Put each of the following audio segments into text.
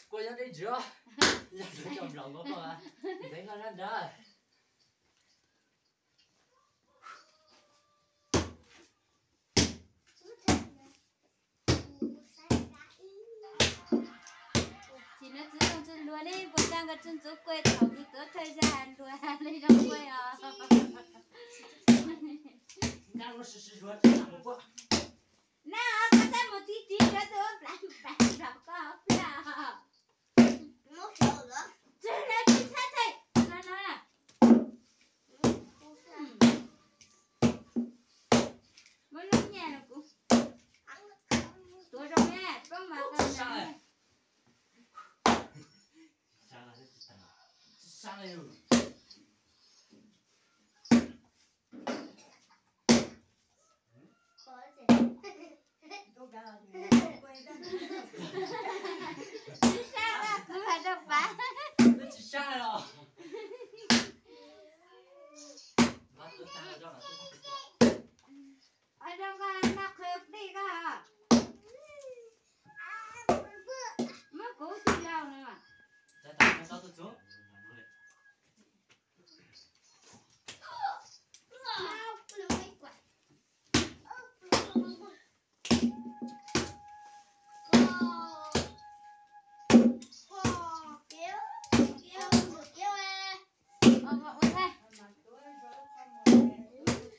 Koj yog dej ntsws, yog cov nplaum ko koj ntxeev koj zab nrad. Tsis no txwv zoo txwv luag ne, puas tag nkawd txwv ntxuv kuaj thaum nws tuav thawj zaj luag li zoo kuaj os. Nab, koj txhob mus tiv tiv rau tus ua plav plav nrog koj plav. Tsis lawv tsis txhob theej no no. Muab lub nyiaj rau kuv. Tuav zoo na, poob mas koj. Tsis sab, kuv hais rau pab. Tsis sab os. Ua zoo koj noj qhwv dej koj. Muab kuv tig laus no.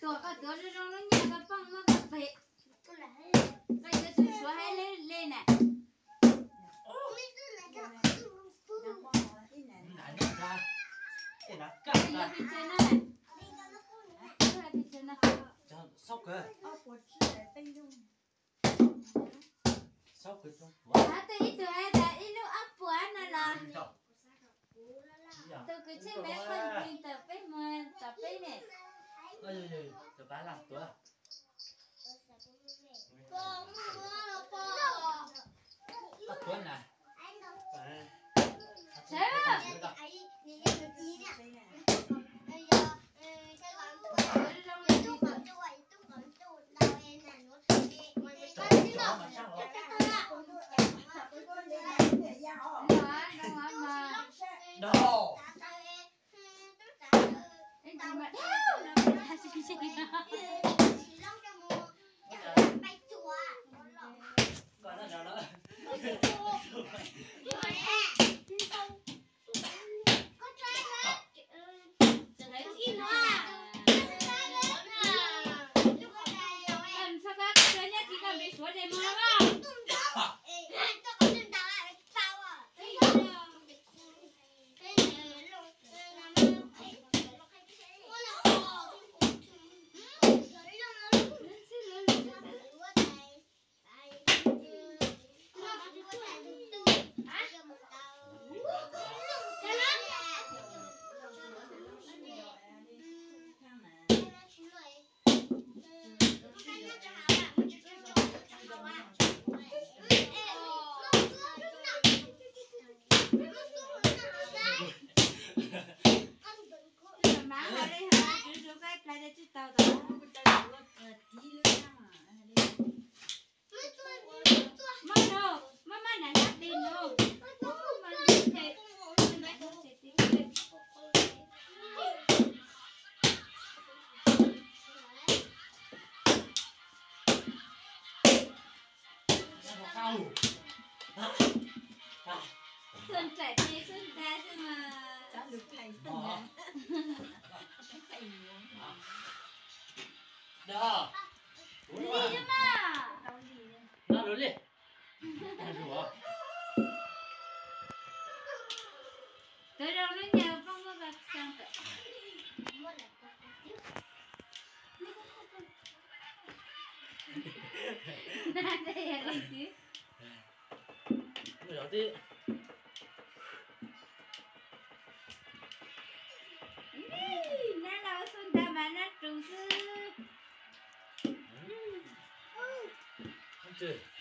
Tuam koj tuav zoo zoo lub nyiaj koj poob muab koj pem. Koj yuav tus suav hais le le na. Yuav pes tsawg no? Yuav pes tsawg no? Hab tus ib tug hais tias ib lub ob puas no los. Tus kwv tij peb pheej ntawm peb muag tom peb ne. Sawv. Tuaj nraim peb xwb ntag xwb mas. Li mas. Tuav zoo lub nyag poob muab koj xyaa tawm. Nab los xub ntag mas nab rus xwb.